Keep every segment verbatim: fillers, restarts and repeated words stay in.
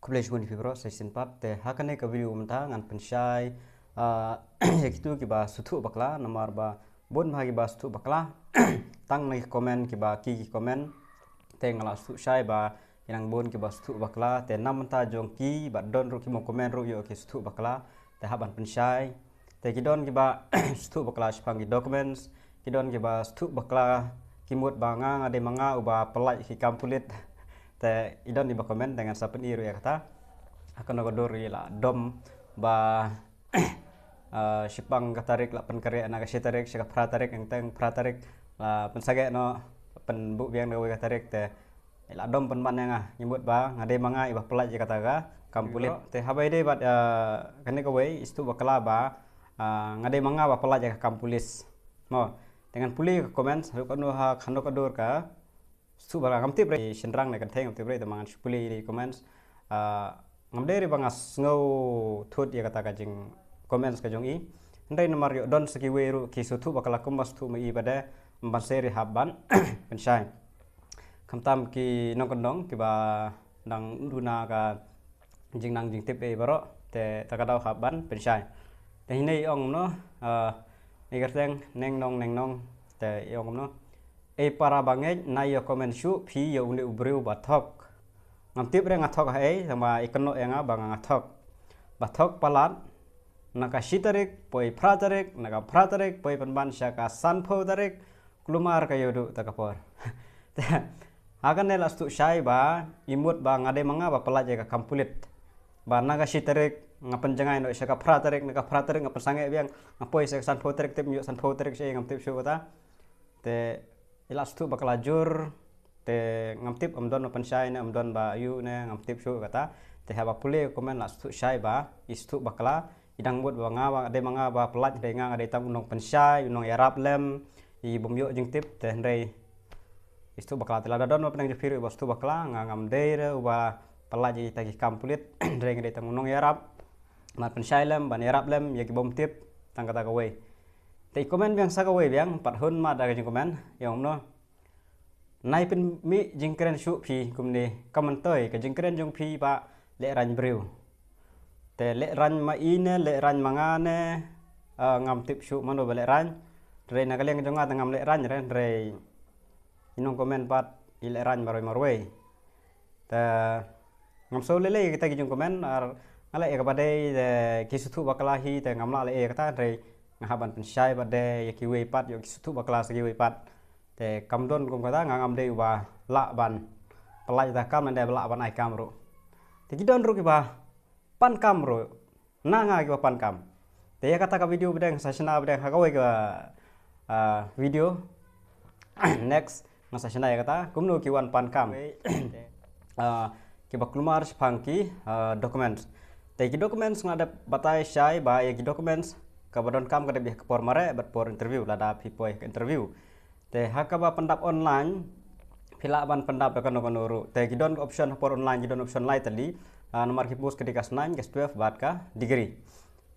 Khublei shibun ïa phi baroh sa shisien pat. Te ha kane ka video mynta ngan pynshai, ah, ïa kitu kiba sngewthuh bakla, namar ba bun bha kiba sngewthuh bakla. Tang na ki comment kiba ki ki comment. Te nga la sngewthuh shai ba ki dang bun kiba sngewthuh bakla. Te na bynta jong ki ba don ruh ki mo comment ruh ïoh ki sngewthuh bakla. Te hap ban pynshai. Te ki don kiba sngewthuh bakla shaphang ki documents, ki don kiba sngewthuh bakla, ki mut ba nga nga dei ma nga uba pynlait ki kam pulit. Te i don iba comment, te ngan sa pyni ruh ïa kata. Ha kano ka dur i la dom ba, eh, shaphang ka tarik la pynkhreh na ka shi tarik sha ka phra tarik, hangteng phra tarik la pynsangeh noh, pynbuh biang da kawei ka tarik. Te i la dom pynban ïa nga, ngi mut ba nga dei ma nga iba pynlait ïa kata ka kam pulit. Te haba i dei bad, eh, kane kawei i sngewthuh bakla ba, ah, nga dei ma nga ba pynlait ïa ka kam pulit. Mo, te ngan pule ka comments, haduh katno ha, kano ka dur ka sngewthuh bakla, ngam tip re shynrang ne kynthei, ngam tip re, te ma ngan shu pule ïa ki comments. Ah, ngam dei re ba nga sngewthuh ïa kata ka jing comments ka jong i. Hynrei namar ïoh don sa kiwei ruh ki sngewthuh bakla kumba sngewthuh ma i bad, ym banse re hap ban pynshai. Khamtam ki nongkyndong kiba dang duna ka jingnang jingtip ïa i baroh, te ta ka daw hap ban pynshai. Te hynrei i ong kumno, ah, i kyrteng Neng Nong, Neng Nong, te i ong kumno. Ei para bangeit, na ïa comment shuh phi ïa une u briew ba thok. Ngam tip re nga thok ha ei, tangba i kynnoh ïa nga ba nga thok. Ba thok palat, na ka shi tarik poi phra tarik, na ka phra tarik poi pynban sha ka sanphew tarik, kulmar ka ïoh duh ta ka por. Ha kane la sngewthuh shai ba i mut ba nga dei ma nga ba pynlait ïa ka kam pulit. Ba na ka shi tarik nga pynjngai noh sha ka phra tarik, na ka phra tarik nga pynsangeh biang, nga poi sha ka sanphew tarik, tip ïoh sanphew tarik sha ei ngam tip shuh kata. Te i la sngewthuh bakla jur, te ngam tip, ym don ba pynshai ne ym don ba ïoh ne ngam tip shuh kata. Te haba pule comment la sngewthuh shai ba i sngewthuh bakla, i dang mut ba nga ba dei ma nga ba pynlait, hynrei nga nga dei tang u nongpynshai, u nongïarap lem ïa i bym ïoh jingtip. Te hynrei i sngewthuh bakla, te lada don ba pdeng jong phi ruh ba sngewthuh bakla, nga ngam dei re uba pynlait ïa kita ki kam pulit, hynrei nga dei tang u nongïarap ban pynshai lem, ban ïarap lem ïa ki bym tip, tang kata kawei. Te i comment biang sa kawei biang, pat hun ma da ka jingcomment, i ong kumno. Nai pynmih jingkren shuh phi kumne, ka myntoi ka jingkren jong phi ba lehraiñ briew. Te lehraiñ ma i ne lehraiñ ma nga ne, ah, ngam tip shuh mano ba lehraiñ. Hynrei na ka liang jong nga te ngam lehraiñ re, hynrei i nongcomment pat i lehraiñ marwei marwei. Te ngam sngewlei lei kita ki jingcomment, ar nga leh ïa kaba dei, te ki sngewthuh bakla hi, te ngam lah leh ïa kata, hynrei nga hap ban pynshai ba dei ïa kiwei pat, ïa ki sngewthuh bakla sa kiwei pat. Te kam don kum kata, nga ngam dei uba lah ban pynlait da kam, ne dei ba lah ban ai kam ruh. Te ki don ruh kiba pan kam ruh na nga kiba pan kam. Te ïa kata ka video bdeng sa shna bdeng ha kawei ka, ah, video. Next nga sa shna ïa kata kumno ki wan pan kam. Ah, kiba kulmar shaphang ki, ah, documents. Te ki documents nga dep batai shai ba ïa ki documents kaba donkam ka dep ïa ka por mareh bad por interview, lada phi poi ka interview. Te ha kaba pyndap online phi lah ban pyndap da kano kano ruh. Te ki don option ha por online, ki don option lai tylli. Ah, namar ki post ka dei ka snaiñ, ka twelve bad ka degree.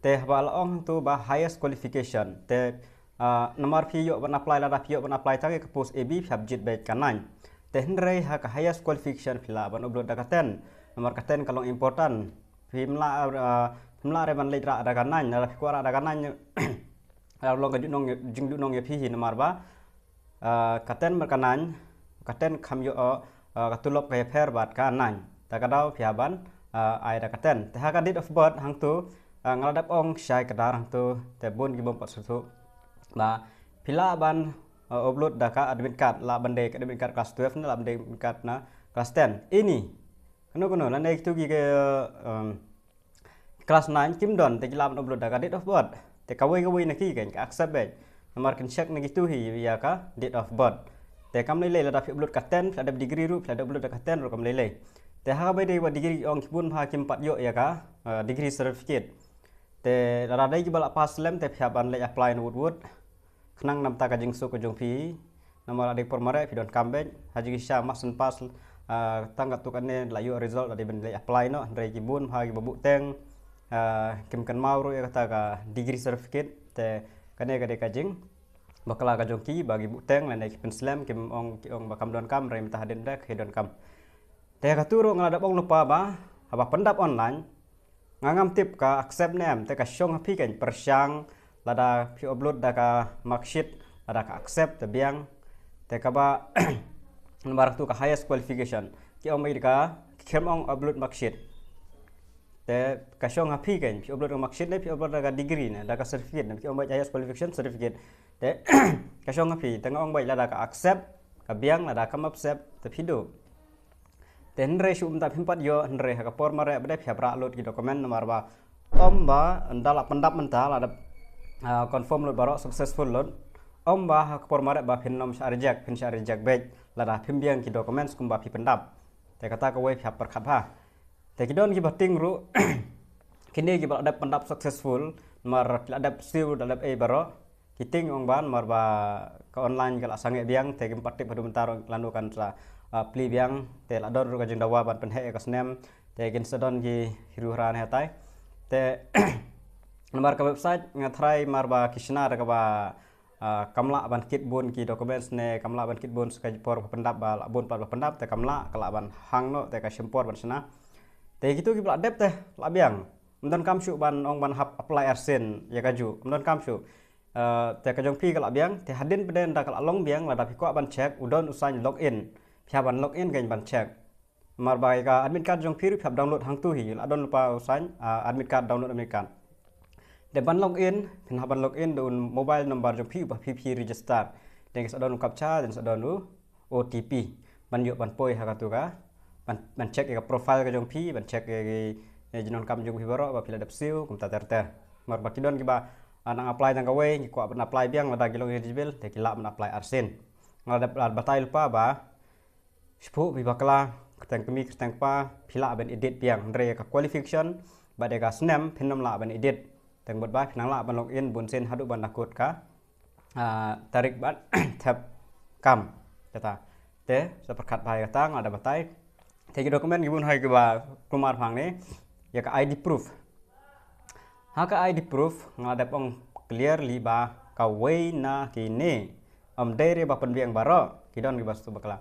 Te haba la ong tu ba highest qualification. Te, ah, namar phi ïoh ban apply, lada phi ïoh ban apply tang ïa ka post A B phi hap jied beit ka nine. Te hynrei ha ka highest qualification phi lah ban upload da ka ten. Namar ka ten ka long important. Phim lah, ah, phim lah re ban leit rah da ka nine, lada phi kwah rah da ka nine, la long ka jingduhnong, jingduhnong ïa phi hi namar ba, ah, ka ten bad ka nine, ka ten kham ïoh, ah, ka tulop ka ïapher bad ka nine. Ta ka daw phi hap ban, ah, ai da ka ten. Te ha ka date of birth hangtu, ah, nga la dep ong shai kdar hangtu, te bun ki bym pat sngewthuh. Ba phi lah ban, ah, upload da ka admit card, lah ban dei ka admit card class twelve ne lah ban dei admit card na class ten. Ini kano kano lane kitu ki, ki, um, class nine kim don, te ki lah ban upload da ka date of birth. Te kawei kawei na ki kan ka accept beit. Namar kin check na kitu hi ïa ka date of birth. Te kam lei lei lada phi upload ka ten, phi la dep degree ruh, phi la dep upload da ka ten ruh kam lei lei. Te ha kaba dei ba degree ong ki bun bha kim pat ïoh ïa ka, uh, degree certificate. Te lada dei kiba la pass lem te phi hap ban leit apply na wut wut. Khnang namar ka jingsuk ka jong phi. Namar la dei por mareh phi donkam beit. Ha jingshisha marksheet pass, ah, tang katto katne la ïoh result la dei ban leit apply noh. Hynrei ki bun bha kiba buhteng, ah, kim kynmaw ruh ïa kata ka degree certificate. Te kane ka dei ka jingbakla ka jong ki ba ki buhteng lane ki pynslem, kim ong, ki ong ba kam donkam, hynrei mynta hadien ba dei ki donkam. Te katu ruh nga la dep ong lypa ba haba pyndap online, nga ngam tip ka accept ne em, te ka shong ha phi kein pyrshang, lada phi upload da ka marksheet, lada ka accept te biang, te kaba namar tu ka highest qualification. Ki ong beit ka, ki khlem ong upload marksheet. Te ka shong ha phi kein, phi upload ka marksheet ne, phi upload da ka degree ne, da ka certificate ne, ki ong beit highest qualification certificate. Te ka shong ha phi, te nga ong beit lada ka accept, ka biang, lada kam accept, te phi duh. Te hynrei shu mynta phim pat ïoh, hynrei ha ka por mareh ba dei phi hap rah lut ki document namar ba ym ba ynda la pyndap mynta la dep, ah, confirm lut baroh, successful lut. Ym ba ha ka por mareh ba phin ym shah reject, phin shah reject beit lada phim biang ki documents kumba phi pyndap. Te kata kawei phi hap pyrkhat bha. Te ki don kiba tieng ruh kine kiba la dep pyndap successful namar ki la dep siew, la dep ei baroh. Ki tieng ong ba namar ba ka online ka la sangeh biang, te kim pat tip haduh mynta ruh lano kan sa, ah, plie biang, te la don ruh ka jingdawa ban pynheh ïa ka snem, te kin sa don ki huru hara ne hatai. Te namar ka website nga tharai namar ba ki shna da kaba, ah, kam lah ban kit bun ki documents ne kam lah ban kit bun sa ka por ba pyndap, ba la bun pat ba pyndap, te kam lah, ka lah ban hang noh, te ka shim por ban shna. Te kitu kiba la dep te la biang. Ym don kam shuh ban ong ban hap apply arsien ïa kajuh. Ym don kam shuh. Eh, te ka jong phi ka la biang, te hadien pat de ynda ka la long biang, lada phi kwah ban check, u don u sign log in. Phi hap ban log in kein ban check. Namar ba ka admit card jong phi ruh phi hap download hangtu hi, la don lypa u sign, ah, admit card, download admit card. Te ban log in, phin hap ban log in da u mobile number jong phi uba phi phi register. Te sa don u captcha, te sa don u O T P ban ïoh ban poi ha katu ka, ban, ban check ïa ka profile ka jong phi, ban check ïa ki, ïa ki jingdonkam jong phi baroh ba phi la dep siew kumta ter ter. Namar ba ki don kiba, ah, nang apply tang kawei, ki kwah ban apply biang lada ki long eligible, te ki lah ban apply arsien. Nga la dep, la batai lypa ba shiphuh phi bakla, kyrteng kmie, kyrteng kpa, phi lah ban edit biang, hynrei ïa ka qualification bad ïa ka snem phin ym lah ban edit. Te mut ba phin nang lah ban log in bun sien haduh ban da kut ka, ah, tarik ban thep kam. Kata te sa pyrkhat bha ïa kata nga la dep batai. Te ki document ki bun hi kiba kulmar hangne, ïa ka I D proof. Ha ka I D proof nga la dep ong clearly ba kawei na kine. Ym dei re ba pynbiang baroh, ki don kiba sngewthuh bakla.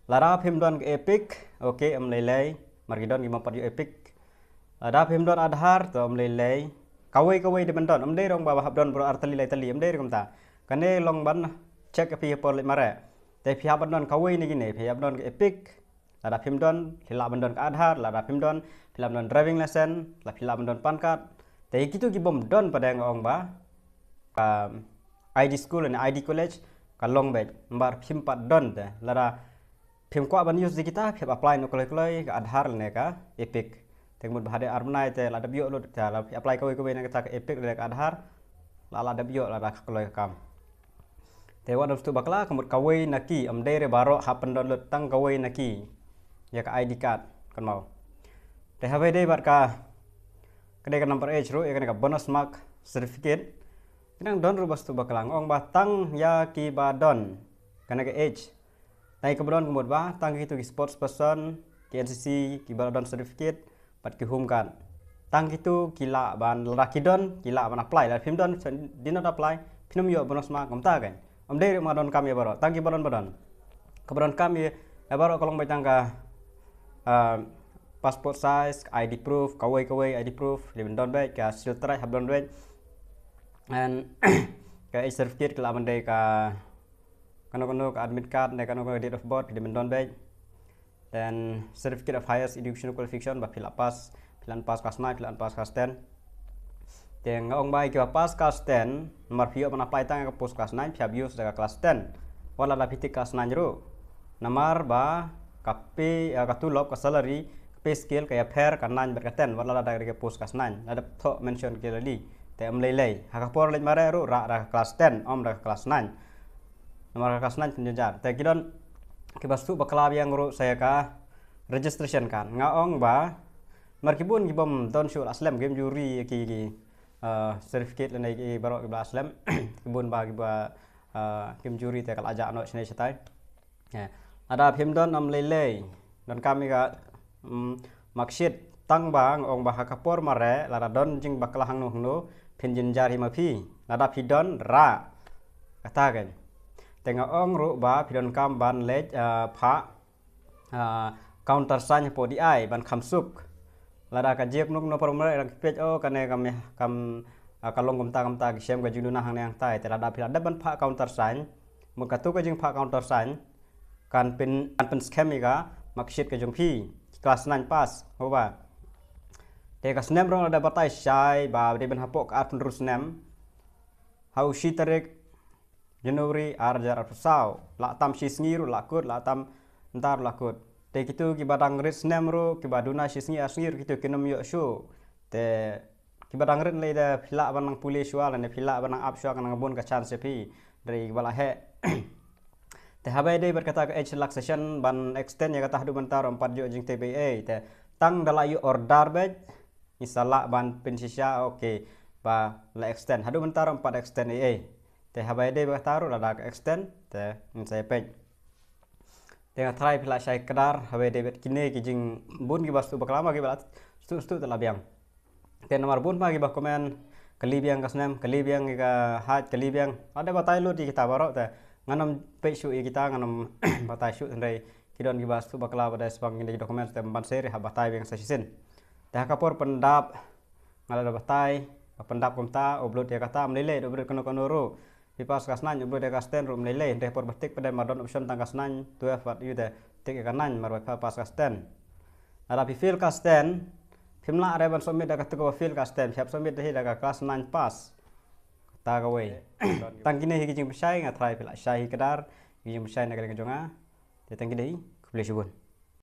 Lada phim don ka EPIC, okay, ym lei lei, namar ki don ki bym pat ïoh EPIC. Lada phim don Aadhaar, to ym lei lei. Kawei kawei dei ban don, ym dei re ong ba hap don baroh ar tylli lai tylli, ym dei re kumta. Kane long ban check ïa phi ha por leit mareh. Te phi hap ban don kawei na kine, phi hap don ka EPIC, lada phim don, phi lah ban don ka Aadhaar, lada phim don, phi lah ban don driving license, la phi lah ban don PAN card. Te kitu ki bym don pat de nga ong ba, um, I D school ne I D college, ka long beit, namar phim pat don te. Lada phim kwah ban use ïa kita, phi hap apply noh kloi kloi, ka Aadhaar ne ka EPIC. Te mut ba hadien ar bnai te la dep ïoh lut, te la phi apply kawei kawei na kita ka EPIC ne ka Aadhaar, la, la dep ïoh, lada ka kloi ka kam. Te wat dang sngewthuh bakla, ka mut kawei na ki, ym dei re baroh hap pyndon lut, tang kawei na ki. Ïa ka I D card, kynmaw. Te haba dei bad ka, ka dei ka number age ruh, ïa kane ka bonus mark certificate. Ki nang don ruh ba sngewthuh bakla, nga ong ba tang ïa kiba don kane ka age. Tang ïa kiba don ka mut ba, tang kitu ki sports person, ki N C C, kiba la don certificate, bad ki home guard. Tang kitu ki lah ban, lada ki don, ki lah ban apply. Lada phim don, did not apply, phin ym ïoh bonus mark, kumta kein. Ym dei re ba donkam ïa baroh, tang kiba don ba don. Kaba donkam ïa, ïa baroh ka long beit tang ka, ah, passport size, I D proof, kawei kawei I D proof, dei ban don beit, ka seal tribe hap don beit. And ka age certificate ka lah ban dei ka, kano kano ka admit card, ne kano kano ka date of birth, dei ban don beit. Then certificate of highest educational qualification, ba phi la pass, phi la pass class nine, phi la pass class ten. Te nga ong ba ïa kiba pass class ten, namar phi ïoh ban apply tang ïa ka post class nine, phi hap use da ka class ten. Wat la da phi tick class nine ruh. Namar ba ka pay, eh, ka tulop, ka salary, ka pay scale ka ïapher ka nine bad ka ten, wat la da ka post class nine. La dep thoh mention clearly. Te ym lei lei. Ha ka por leit mareh ruh rah da ka class ten, ym da ka class nine. Namar ka class nine pynjynjar. Te ki don kiba sngewthuh bakla biang ruh sa ïa ka registration card. Nga ong ba namar ki bun ki bym don shuh la slem, kim ju ri ki, ki, eh, certificate lane ki baroh kiba la slem. Ki bun ba kiba, eh, kim ju ri te ka la jah noh shane shatai. Ïa. Lada phim don ym lei lei. Donkam ïa ka, mm, marksheet, tang ba nga ong ba ha ka por mareh, lada don jingbakla hangno hangno, phin jynjar hi ma phi. Lada phi don, rah. Kata kein. Te nga ong ruh ba phi donkam ban leit, eh, phah, eh, countersign hapoh D I ban kham suk. Lada ka jia kumno kumno para bangeit, dang ki peit, oh, kane kam, kam, ah, ka long kumta kumta, ki shem ka jingduna hangne hangtai. Te lada phi la dep ban phah countersign, mut katu ka jingphah countersign kan pyn, kan pynskhem ïa ka marksheet ka jong phi, ki class nine pass, ho ba. Te ka snem ruh lada batai shai ba dei ban hapoh ka arphew hynriew snem, ha u shi tarik January ar hajar arphew saw. La tam shi sngi ruh la kut, la tam ntar la kut. Te kitu kiba dang rit snem ruh, kiba duna shi sngi ar sngi ruh, kitu kin ym ïoh shuh. Te kiba dang rit lei, da phi lah ban nang pule shuwa lane phi lah ban nang ap shuwa, ka nang bun ka chance ïa phi. Hynrei kiba la heh. Te haba ïadei bad kata ka age relaxation ban extend ïa kata haduh mynta ruh ym pat ïoh jingtip ei ei. Te tang da la ïoh order beit, ngi sa lah ban pynshisha, okay, ba la extend. Haduh mynta ruh ym pat extend ei ei. Te haba ïadei bad kata ruh, lada ka extend, te ngin sa ïa peit. Te nga tharai phi la shai kdar haba ïadei bad kine ki jingbun kiba shu bakla ma kiba la shu shu te la biang. Te namar bun ma kiba comment, kali biang ka snem, kali biang ka height, kali biang. Lada batai lut ïa kita baroh, te ngan ym peit shuh ïa kita, ngan ym batai shuh, hynrei ki don kiba shu bakla ba dei sbang kine ki documents, te ban seri hap batai biang sa shisien. Te ha ka por pyndap, nga la da batai, ka pyndap kumta, upload ïa kata, ym lei lei upload kano kano ruh. Phi pass class nine, upload ïa ka stand ruh ym lei lei, hynrei por ba tick pat, ma don option tang class nine, twelve bad ïa u, te tick ïa ka nine, mar ba phi pass class ten. Lada phi fail class ten, phim lah re ban submit da katu kaba fail class ten, phi hap submit da hi da ka class nine pass. Kata kawei. Tang kine hi ki jingpynshai, nga tharai phi la shai hi kdar, ki jingpynshai na ka liang ka jong nga. Te tang kine hi, khublei shibun.